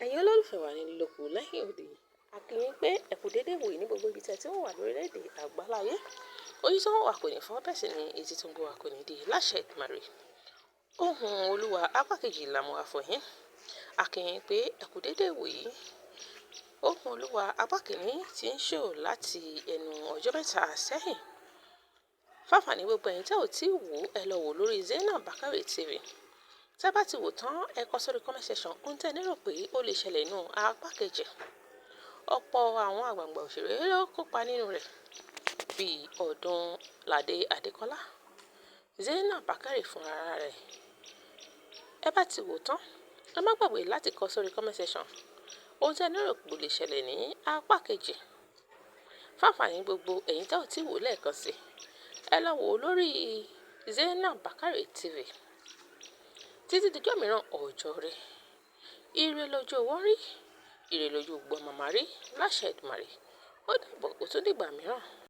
Ẹ̀yin olólùfẹ́ wa ní lóko lẹ́yìn òdì, a kí yín pé ẹ kú dédé ìwòyí ní gbogbo ibi tí ẹ ti ń wà lórílẹ̀-èdè àgbáláyé. Ojú tó ń wà kò ní fọ́, bẹ́ẹ̀ sì ni etí tó ń gbọ́ wa kò ní di láṣẹ Èdùmàrè. Ohùn Olúwa apá kejì là mú wá fún yín. A kí yín pé ẹ kú dédé ìwòyí. Ohùn Olúwa apá kìíní tí ń ṣò láti ẹnu ọjọ́ 3 sẹ́yìn. Fáfàní gbogbo ẹ̀yin tí ò tíì wò, ẹ lọ wò lórí Zainab Bakare TV. Tẹ́ bá ti wò tán, ẹ kọ sórí comment section ohun tí ẹ nílò pé ó lè ṣẹlẹ̀ nínú apá kejì. Ọ̀pọ̀ àwọn àgbààgbà òṣèré ló kópa nínú rẹ̀ bíi Ọdúnládé Adékọ́lá, Zainab Bakare fúnra rẹ̀. Ẹ bá ti wò tán, ẹ má gbàgbé láti kọ sórí comment section ohun tí ẹ nílò pé ó lè ṣẹlẹ̀ ní apá kejì. Fáfàní gbogbo ẹ̀yin tí ò tíì wò lẹ́ẹ̀kan sí, ẹ lọ wò lórí Zainab Bakare TV. Títí dijọ́ mìíràn ọjọ́ rẹ̀. Ire lójú owó rí, ire lójú gbọ́ màmá rí láṣẹ Èdùmàrè. Ó dàbọ̀, ó tún dìgbà mìíràn.